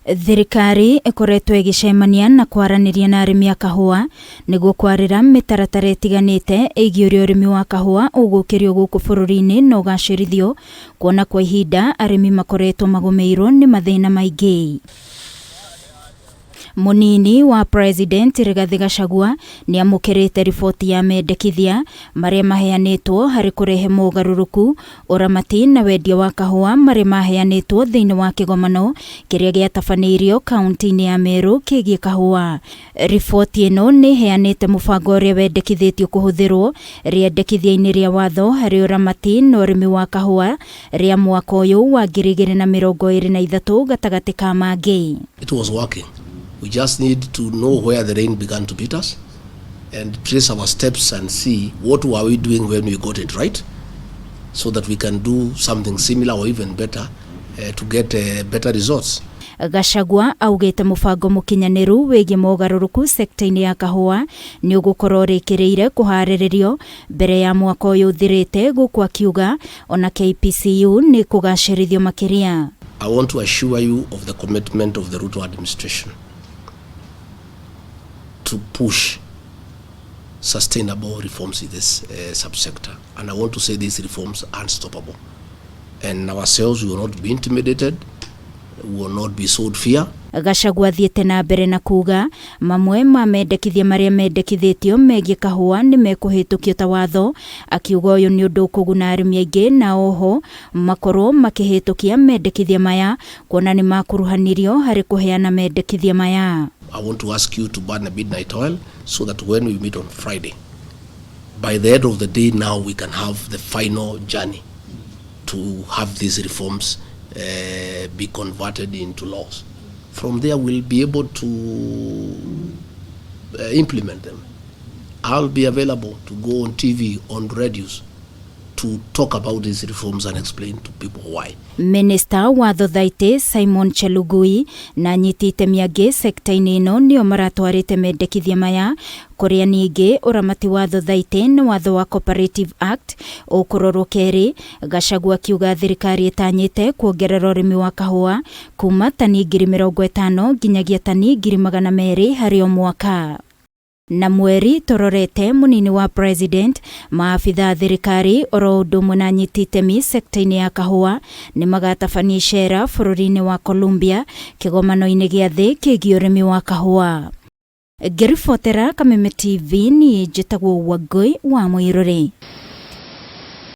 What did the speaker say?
Thirikari ĩkoretwo ĩgĩcemania na kwaranĩria na arĩmi a kahũa nĩguo kwarĩra mĩtaratara ĩtiganĩte ĩgiĩ ũrĩa ũrĩmi wa kahũa ũgũkĩrio gũkũ bũrũri-inĩ na ũgacĩrithio, kuona kwa ihinda arĩmi makoretwo magũmĩirwo nĩ mathĩna maingĩ. Mũnini wa President Rigathĩ Gachagua nĩamũkĩrĩte riboti ya mendekithia marĩa maheanĩtwo harĩ kũrehe mogarũrũku ũramati na wendia wa kahũa marĩa maheanĩtwo thĩinĩ wa kĩgomano kĩrĩa gĩatabanĩirio kaunti-inĩ ya Meru kĩgiĩ kahũa. Riboti ĩno nĩ ĩheanĩte mũbango ũrĩa wendekithĩtio kũhũthĩrwo rĩendekithia-inĩ rĩa watho harĩ ũramati na ũrĩmi wa kahũa rĩa mwaka ũyũ wa 2023 gatagatĩ ka mangĩ. It was working. We just need to know where the rain began to beat us and trace our steps and see what were we doing when we got it right so that we can do something similar or even better to get better results. Gachagua augĩte mũbango mũkinyanĩru wĩgiĩ mogarũrũku sekta-inĩ ya kahũa nĩ ũgũkorwo ũrĩkĩrĩire kũharĩrĩrio mbere ya mwaka ũyũ ũthirĩte, gũkũ akiuga ona KPCU nĩ kũgacĩrithio makĩria. I want to assure you of the commitment of the Ruto administration to push sustainable reforms in this subsector. And I want to say these reforms are unstoppable. And ourselves, we will not be intimidated, we will not be sold fear. Gachagua athiĩte na mbere na kuga mamwe ma mendekithia marĩa mendekithĩtio megiĩ kahũa nĩ mekũhĩtũkio ta watho, akiuga ũyũ nĩ ũndũ ũkũguna arĩmi aingĩ na oho makorwo makĩhĩtũkia mendekithia maya kuona nĩ makuruhanirio harĩ kũheana mendekithia maya. I want to ask you to burn the midnight oil so that when we meet on Friday, by the end of the day now we can have the final journey to have these reforms be converted into laws. From there we'll be able to implement them. I'll be available to go on TV, on radios, to talk about these reforms and explain to people why. Minista wa Thothaitĩ Simon Chelugui na anyiti itemi angĩ sekta-inĩ ĩno nĩo maratwarĩte mendekithia maya, kũrĩa ningĩ ũramati wa thothaitĩ na watho wa Cooperative Act ũkũrorwo kerĩ. Gachagua akiuga thirikari ĩtanyĩte kuongerera ũrĩmi wa kahũa kuma tani 50,000 nginyagia tani 200,000 harĩ o mwaka. Na mweri tũrorete, mũnini wa president, maabitha a thirikari oro ũndũ ũmwe na anyiti itemi sekta-inĩ ya kahũa nĩ magatabania icera bũrũri-inĩ wa Colombia kĩgomano-inĩ gĩa thĩ kĩgiĩ ũrĩmi wa kahũa. Ngĩribotera Kameme TV, niĩ njĩtagwo Wangũi wa Mũirũrĩ.